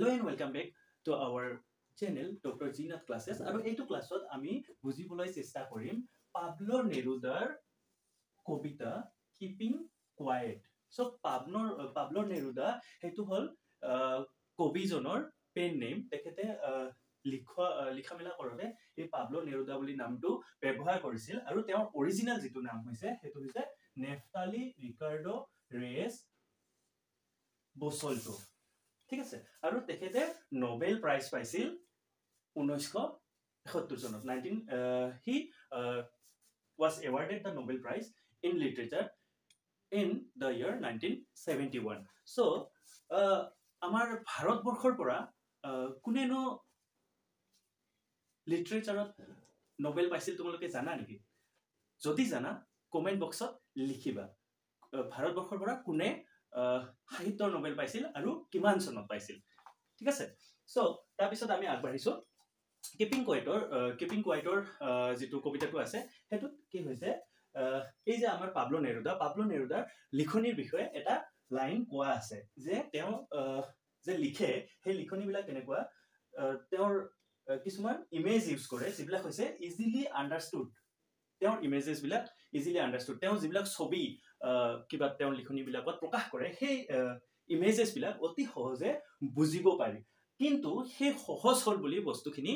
Hello and welcome back to our channel Doctor Jeenath Classes. আৰু এইটো ক্লাছত আমি বুজিবলৈ চেষ্টা কৰিম পাবলো নেৰুদাৰ কবিতা কিপিং কোৱাইট। চ' পাবলো নেৰুদা সেইটো হ'ল কবিজনৰ পেন নেম। তেখেতে লিখা মেলা কৰোঁতে এই পাবলো নেৰুদা বুলি নামটো ব্যৱহাৰ কৰিছিল আৰু তেওঁৰ অৰিজিনেল যিটো নাম হৈছে সেইটো হৈছে নেফটালি ৰিকাৰ্ডো ৰেছ বছল্টো, ঠিক আছে। আৰু তেখেতে নবেল প্ৰাইজ পাইছিল 1971 চনত। Nineteen he was awarded the Nobel Prize in Literature in the year 1971. So আমাৰ ভাৰতবৰ্ষৰ পৰা কোনেনো লিটাৰেচাৰত নবেল পাইছিল তোমালোকে জানা নেকি? যদি জানা, কমেণ্ট বক্সত লিখিবা, ভাৰতবৰ্ষৰ পৰা কোনে সাহিত্যৰ নবেল পাইছিল আৰু কিমান চনত পাইছিল, ঠিক আছে। চ' তাৰপিছত আমি আগবাঢ়িছোঁ কিপিং কোৱাইটৰ যিটো কবিতাটো আছে, সেইটোত কি হৈছে? এই যে আমাৰ পাবলো নেৰুদা, পাবলো নেৰুদাৰ লিখনিৰ বিষয়ে এটা লাইন কোৱা আছে যে তেওঁ যে লিখে, সেই লিখনিবিলাক কেনেকুৱা, তেওঁৰ কিছুমান ইমেজ ইউজ কৰে যিবিলাক হৈছে ইজিলি আণ্ডাৰষ্টুড। তেওঁৰ ইমেজেছবিলাক ইজিলি আণ্ডাৰষ্টুড। তেওঁ যিবিলাক ছবি কিবা তেওঁৰ লিখনিবিলাকত প্ৰকাশ কৰে, সেই ইমেজেছবিলাক অতি সহজে বুজিব পাৰি। কিন্তু সেই সহজ হ'ল বুলি বস্তুখিনি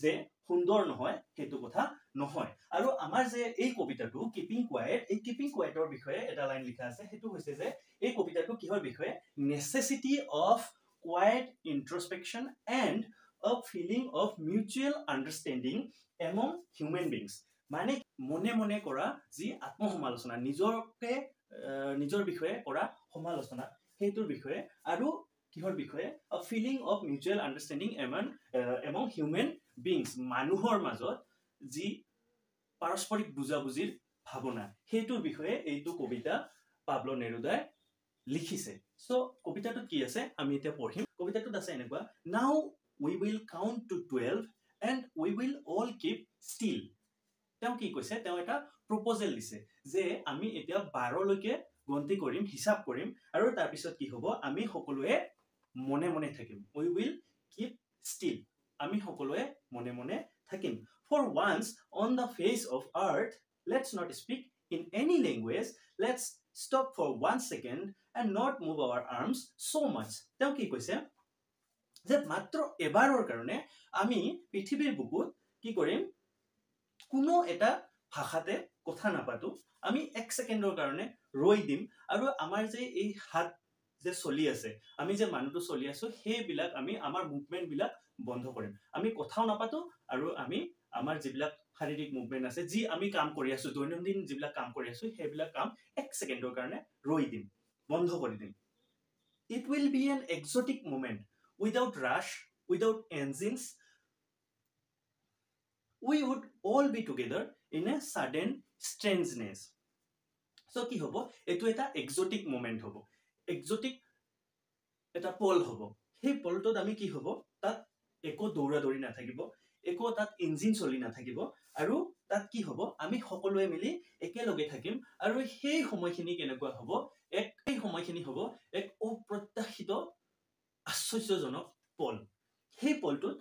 যে সুন্দৰ নহয়, সেইটো কথা নহয়। আৰু আমাৰ যে এই কবিতাটো কিপিং কোৱাইট, এই কিপিং কোৱাইটৰ বিষয়ে এটা লাইন লিখা আছে, সেইটো হৈছে যে এই কবিতাটো কিহৰ বিষয়ে? Necessity of quiet introspection and a feeling of mutual understanding among human beings. মানে মনে মনে কৰা যি আত্মসমালোচনা, নিজৰ বিষয়ে কৰা সমালোচনা, সেইটোৰ বিষয়ে। আৰু কিহৰ বিষয়ে? A feeling of mutual understanding among human beings, মানুহৰ মাজত যি পাৰস্পৰিক বুজাবুজিৰ ভাৱনা, সেইটোৰ বিষয়ে এইটো কবিতা পাবলো নেৰুদাই লিখিছে। চ' কবিতাটোত কি আছে আমি এতিয়া পঢ়িম। কবিতাটোত আছে এনেকুৱা: "Now we will count to 12 and we will all keep still." তেওঁ কি কৈছে? তেওঁ এটা প্ৰপ'জেল দিছে যে আমি এতিয়া 12লৈকে গন্তি কৰিম, হিচাপ কৰিম আৰু তাৰপিছত কি হ'ব? আমি সকলোৱে মনে মনে থাকিম। We will keep still, আমি সকলোৱে মনে মনে থাকিম। "For once on the face of earth, let's not speak in any language. Let's stop for one second and not move our arms so much." তেওঁ কি কৈছে যে মাত্ৰ এবাৰৰ কাৰণে আমি পৃথিৱীৰ বুকুত কি কৰিম? কোনো এটা ভাষাতে কথা নাপাতো। আমি এক ছেকেণ্ডৰ কাৰণে ৰৈ দিম আৰু আমাৰ যে এই হাত যে চলি আছে, আমি যে মানুহটো চলি আছো, সেইবিলাক আমি আমাৰ মুভমেণ্টবিলাক বন্ধ কৰিম। আমি কথাও নাপাতো আৰু আমি আমাৰ যিবিলাক শাৰীৰিক মুভমেণ্ট আছে, যি আমি কাম কৰি আছো, দৈনন্দিন যিবিলাক কাম কৰি আছো, সেইবিলাক কাম এক ছেকেণ্ডৰ কাৰণে ৰৈ দিম, বন্ধ কৰি দিম। "It will be an exotic moment, without rush, without engines. We would all be together in a sudden strangeness." So কি হ'ব? এইটো এটা এক্সটিক মুমেণ্ট হ'ব, এক্সটিক এটা পল হ'ব। সেই পলটোত আমি কি হ'ব? তাত একো দৌৰা দৌৰি নাথাকিব, একো তাত ইঞ্জিন চলি নাথাকিব আৰু তাত কি হ'ব? আমি সকলোৱে মিলি একেলগে থাকিম। আৰু সেই সময়খিনি কেনেকুৱা হ'ব? সেই সময়খিনি হ'ব এক অপ্ৰত্যাশিত আশ্চৰ্যজনক পল। সেই পলটোত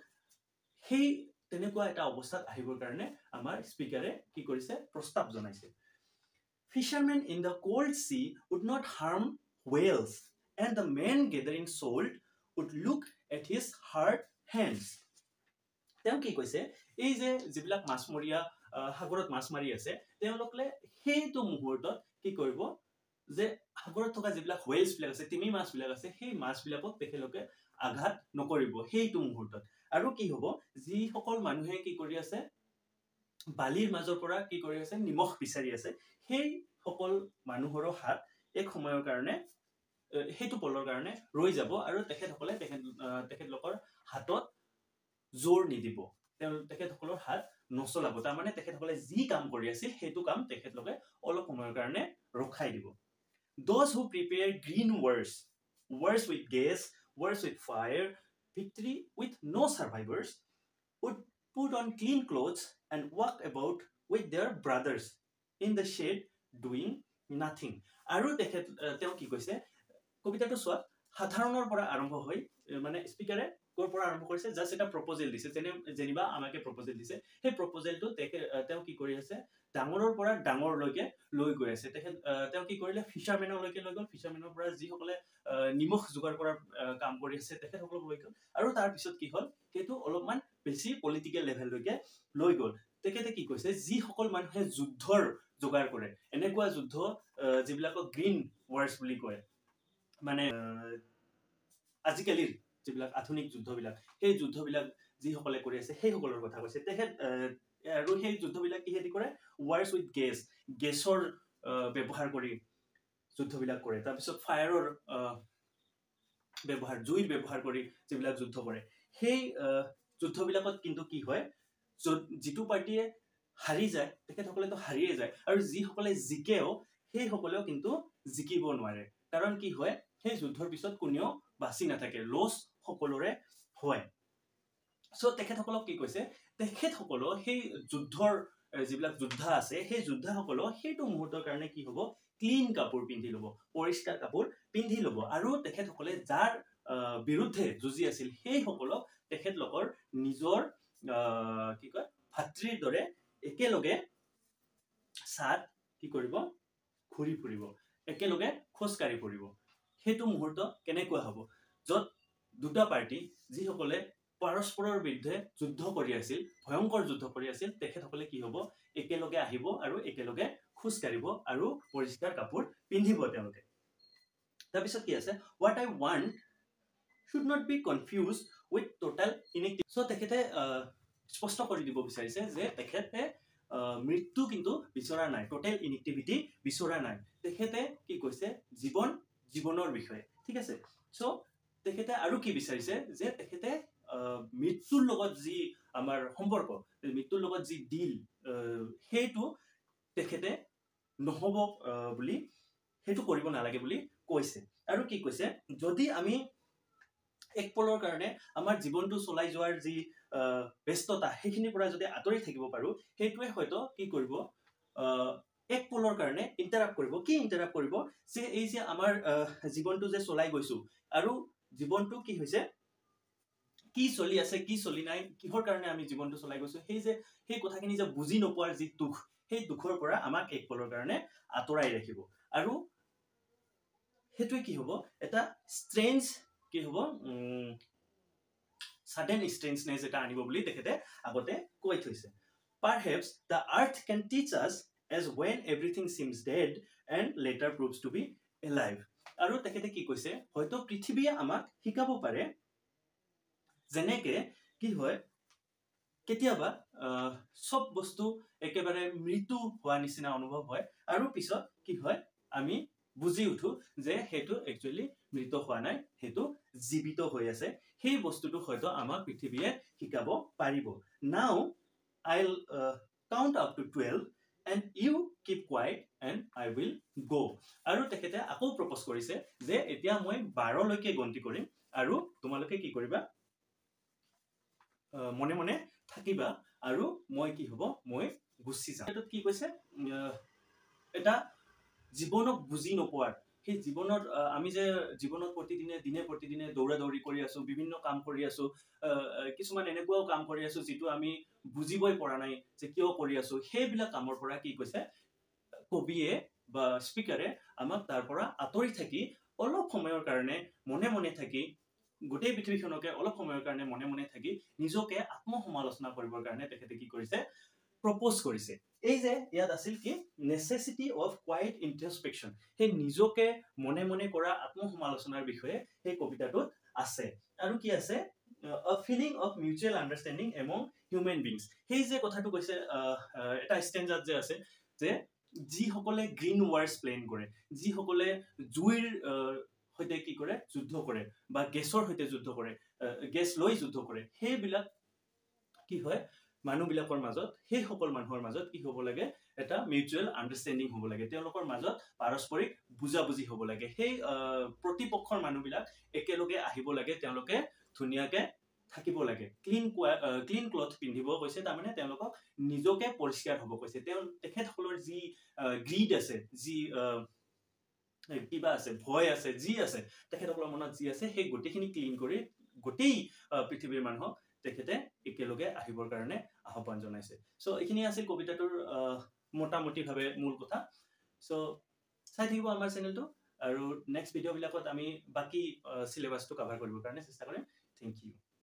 সেই তেনেকুৱা এটা অৱস্থাত আহিবৰ কাৰণে আমাৰ স্পীকাৰে কি কৰিছে? প্ৰস্তাৱ জনাইছে। "Fishermen in the cold sea would not harm whales, and the man gathering salt would look at his hard hands." তেওঁ কি কৈছে? এই যে যিবিলাক মাছমৰীয়া সাগৰত মাছ মাৰি আছে, তেওঁলোকে সেইটো মুহূৰ্তত কি কৰিব যে সাগৰত থকা যিবিলাক হুৱেলছবিলাক আছে, তিমি মাছবিলাক আছে, সেই মাছবিলাকক তেখেতলোকে আঘাত নকৰিব সেইটো মুহূৰ্তত। আৰু কি হ'ব? যিসকল মানুহে কি কৰি আছে, বালিৰ মাজৰ পৰা কি কৰি আছে, নিমখ বিচাৰি আছে, সেইসকল মানুহৰো হাত এক সময়ৰ কাৰণে, সেইটো পলৰ কাৰণে ৰৈ যাব আৰু তেখেতসকলে তেখেতলোকৰ হাতত জোৰ নিদিব, তেখেতসকলৰ হাত নচলাব। তাৰমানে তেখেতসকলে যি কাম কৰি আছিল, সেইটো কাম তেখেতলোকে অলপ সময়ৰ কাৰণে ৰখাই দিব। "Those who prepare green wars, wars with gas, wars with fire, victory with no survivors, would put on clean clothes and walk about with their brothers in the shade, doing nothing." আৰু তেওঁ কি কৈছে? কবিতাটো চোৱা। সাধাৰণৰ পৰা আৰম্ভ হৈ, মানে স্পীকাৰে ক'ৰ পৰা আৰম্ভ কৰিছে, জাষ্ট এটা প্ৰপ'জেল দিছে, যেনে যেনিবা আমাকে প্ৰপ'জেল দিছে, সেই প্ৰপ'জেলটো তেওঁ কি কৰি আছে, ডাঙৰৰ পৰা ডাঙৰলৈকে লৈ গৈ আছে। তেওঁ কি কৰিলে, ফিচাৰমেনলৈকে লৈ গ'ল, ফিচাৰমেনৰ পৰা যিসকলে নিমখ যোগাৰ কৰাৰ কাম কৰি আছে তেখেতসকলক লৈ গ'ল, আৰু তাৰপিছত কি হ'ল, সেইটো অলপমান বেছি পলিটিকেল লেভেললৈকে লৈ গ'ল। তেখেতে কি কৈছে, যিসকল মানুহে যুদ্ধৰ যোগাৰ কৰে, এনেকুৱা যুদ্ধ যিবিলাকক গ্ৰীণ ৱাৰ্ছ বুলি কয়, মানে আজিকালিৰ যিবিলাক আধুনিক যুদ্ধবিলাক, সেই যুদ্ধবিলাক যিসকলে কৰি আছে সেইসকলৰ কথা কৈছে তেখেত। আৰু সেই যুদ্ধবিলাক কিহেদি কৰে, ৱাৰ্ছ উইথ গেছ, গেছৰ ব্যৱহাৰ কৰি যুদ্ধবিলাক কৰে, তাৰপিছত ফায়াৰৰ ব্যৱহাৰ, জুইৰ ব্যৱহাৰ কৰি যিবিলাক যুদ্ধ কৰে, সেই যুদ্ধবিলাকত কিন্তু কি হয়, যিটো পাৰ্টীয়ে হাৰি যায় তেখেতসকলেতো হাৰিয়ে যায়, আৰু যিসকলে জিকেও সেইসকলেও কিন্তু জিকিব নোৱাৰে। কাৰণ কি হয়, সেই যুদ্ধৰ পিছত কোনেও বাচি নাথাকে, লছ সকলোৰে হয়। চ' তেখেতসকলক কি কৈছে, তেখেতসকলেও সেই যুদ্ধৰ যিবিলাক যোদ্ধা আছে, সেই যোদ্ধাসকলেও সেইটো মুহূৰ্তৰ কাৰণে কি হ'ব, ক্লিন কাপোৰ পিন্ধি ল'ব, পৰিষ্কাৰ কাপোৰ পিন্ধি ল'ব, আৰু তেখেতসকলে যাৰ বিৰুদ্ধে যুঁজি আছিল সেইসকলক তেখেতলোকৰ নিজৰ কি কয় ভাতৃৰ দৰে একেলগে চাত কি কৰিব, ঘূৰি ফুৰিব, একেলগে খোজকাঢ়ি ফুৰিব। সেইটো মুহূৰ্ত কেনেকুৱা হ'ব, য'ত দুটা পাৰ্টি যিসকলে পৰস্পৰৰ বিৰুদ্ধে যুদ্ধ কৰি আছিল, ভয়ংকৰ যুদ্ধ কৰি আছিল, তেখেতসকলে কি হ'ব, একেলগে আহিব আৰু একেলগে খোজকাঢ়িব আৰু পৰিষ্কাৰ কাপোৰ পিন্ধিব তেওঁলোকে। তাৰপিছত কি আছে, what I want should not be confuse with total inactive. So তেখেতে স্পষ্ট কৰি দিব বিচাৰিছে যে তেখেতে মৃত্যু কিন্তু বিচৰা নাই, টোটেল ইনএক্টিভিটি বিচৰা নাই। তেখেতে কি কৈছে, জীৱন জীৱনৰ বিষয়ে, ঠিক আছে। চ' তেখেতে আৰু কি বিচাৰিছে, যে তেখেতে মৃত্যুৰ লগত যি আমাৰ সম্পৰ্ক, মৃত্যুৰ লগত যি ডিল, সেইটো তেখেতে নহ'ব বুলি, সেইটো কৰিব নালাগে বুলি কৈছে। আৰু কি কৈছে, যদি আমি এক পলৰ কাৰণে আমাৰ জীৱনটো চলাই যোৱাৰ যি ব্যস্ততা, সেইখিনিৰ পৰা যদি আঁতৰি থাকিব পাৰোঁ, সেইটোৱে হয়তো কি কৰিব, এক পলৰ কাৰণে ইণ্টাৰাপ্ট কৰিব। কি ইণ্টাৰাপ্ট কৰিব, যে এই যে আমাৰ জীৱনটো যে চলাই গৈছোঁ, আৰু জীৱনটো কি হৈছে, কি চলি আছে, কি চলি নাই, কিহৰ কাৰণে আমি জীৱনটো চলাই গৈছোঁ, সেই কথাখিনি যে বুজি নোপোৱাৰ যি দুখ, সেই দুখৰ পৰা আমাক এক পলৰ কাৰণে আঁতৰাই ৰাখিব। আৰু সেইটোৱে কি হ'ব, এটা ষ্ট্ৰেঞ্জ কি হ'ব, ছাডেন ষ্ট্ৰেঞ্জনেছ এটা আনিব বুলি তেখেতে আগতে কৈ থৈছে। Perhaps the earth can teach us as when everything seems dead and later proves to be alive. আৰু তেখেতে কি কৈছে, হয়তো পৃথিৱীয়ে আমাক শিকাব পাৰে, যেনেকে কি হয় কেতিয়াবা চব বস্তু একেবাৰে মৃত্যু হোৱা নিচিনা অনুভৱ হয়, আৰু পিছত কি হয় আমি বুজি উঠো যে সেইটো একচুৱেলি মৃত হোৱা নাই, সেইটো জীৱিত হৈ আছে। সেই বস্তুটো হয়তো আমাক পৃথিৱীয়ে শিকাব পাৰিব। Now I count up to 12 and you keep quiet and I will go. আৰু তেখেতে আকৌ প্ৰপ'জ কৰিছে যে এতিয়া মই 12লৈকে গন্তি কৰিম আৰু তোমালোকে কি কৰিবা, মনে মনে থাকিবা, আৰু মই কি হ'ব, মই গুচি যাম। সেইটোত কি কৈছে, এটা জীৱনক বুজি নোপোৱাৰ, সেই জীৱনত আমি যে জীৱনত প্ৰতিদিনে দিনে প্ৰতিদিনে দৌৰা দৌৰি কৰি আছো, বিভিন্ন কাম কৰি আছো, কিছুমান এনেকুৱাও কাম কৰি আছো যিটো আমি বুজিবই পৰা নাই যে কিয় কৰি আছো, সেইবিলাক কামৰ পৰা কি কৈছে কবিয়ে বা স্পীকাৰে আমাক তাৰ পৰা আঁতৰি থাকি অলপ সময়ৰ কাৰণে মনে মনে থাকি, গোটেই পৃথিৱীখনকে অলপ সময়ৰ কাৰণে মনে মনে থাকি নিজকে আত্মসমালোচনা কৰিবৰ কাৰণে তেখেতে কি কৰিছে, প্ৰপ'জ কৰিছে। এই যে ইয়াত আছিল কি, নেচেচিটি অফ কোৱাইট ইণ্ট্ৰস্পেকশ্যন, সেই নিজকে মনে মনে কৰা আত্মসমালোচনাৰ বিষয়ে সেই কবিতাটোত আছে। আৰু কি আছে, a feeling of mutual understanding among human beings. সেই যে কথাটো কৈছে, এটা ষ্টেঞ্জাত যে আছে যে যিসকলে গ্ৰীণ ৱাৰ্ছ প্লেন কৰে, যিসকলে জুইৰ সৈতে কি কৰে, যুদ্ধ কৰে, বা গেছৰ সৈতে যুদ্ধ কৰে, গেছ লৈ যুদ্ধ কৰে, সেইবিলাক কি হয়, মানুহবিলাকৰ মাজত, সেইসকল মানুহৰ মাজত কি হ'ব লাগে, এটা মিউচুৱেল আণ্ডাৰষ্টেণ্ডিং হ'ব লাগে, তেওঁলোকৰ মাজত পাৰস্পৰিক বুজাবুজি হ'ব লাগে, সেই প্ৰতিপক্ষৰ মানুহবিলাক একেলগে আহিব লাগে, তেওঁলোকে ধুনীয়াকে থাকিব লাগে, ক্লিন ক্লথ পিন্ধিব কৈছে, তাৰমানে তেওঁলোকক নিজকে পৰিষ্কাৰ হ'ব কৈছে। তেখেতসকলৰ যি গ্ৰীড আছে, যি কিবা আছে, ভয় আছে, যি আছে তেখেতসকলৰ মনত যি আছে, সেই গোটেইখিনি ক্লিন কৰি গোটেই পৃথিৱীৰ মানুহক তেখেতে একেলগে আহিবৰ কাৰণে আহ্বান জনাইছে। চ' এইখিনি আছিল কবিতাটোৰ মোটামুটিভাৱে মূল কথা। চ' চাই থাকিব আমাৰ চেনেলটো আৰু নেক্সট ভিডিঅ'বিলাকত আমি বাকী চিলেবাছটো কাভাৰ কৰিবৰ কাৰণে চেষ্টা কৰিম। Thank you.